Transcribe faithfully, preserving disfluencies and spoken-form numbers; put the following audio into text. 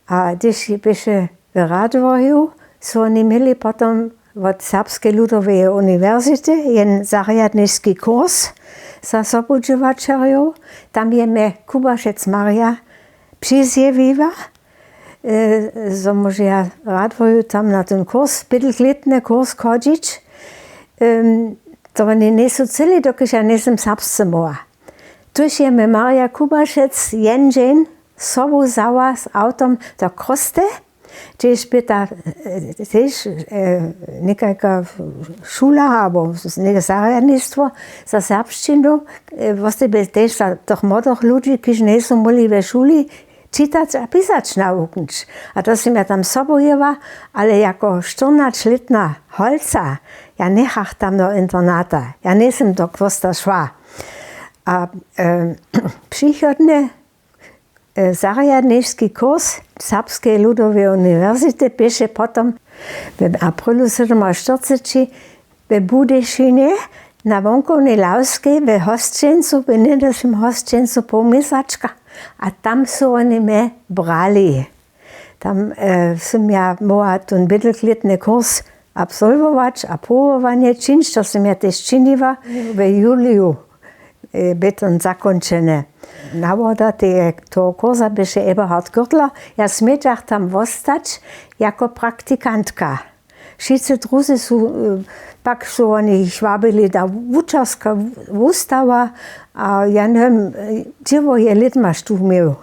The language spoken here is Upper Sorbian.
A hdyž běše w Radworju, su woni měli potom wot Serbskeje ludoweje uniwersity jen zarjadniški kurs za sobudźěłaćerjow. Tam je mje Kubašec Marja přizjewiła, zo móžeja w Radworju tam na ten kurs, bydlklětny kurs chodźić. To woni njejsu chceli, dokelž ja njejsym serbsce móhła. Tuž je mje Marja Kubašec jen dźeń sobu wzała z awtom do Chrósty, hdźež bě ta tež někajka šula abo zarjadnistwo za serbšćinu, wostebje tež za tych młodych ludźi, kiž njejsu móhli we šuli čitać a pisać nawuknyć. A to sym ja tam sobu jěła, ale jako štyrnaćlětna holca ja njechach tam do internata, ja njejsym do Chrósta šła. A přichodnje zarjadniški kurs Serbskeje ludoweje uniwersity běše potom w aprylu sydomaštyrceći we Budyšinje na wonkownej Lawskej we hosćencu, w něhdyšim hosćencu połměsačka. A tam su woni mje brali. Tam sym ja móhła ten bydlklětny kurs absolwować a powołowanje čińć, to sym ja tež činiła. W juliju bě to zakónčene. Nawoda toho kursa běše Eberhard Gürtler. Ja smjetach tam wostać jako praktikantka. Wšitcy druzy su pak su woni jich wabili do wučerska wustawa. A ja njewěm, dźěło je lětmaš tu měł.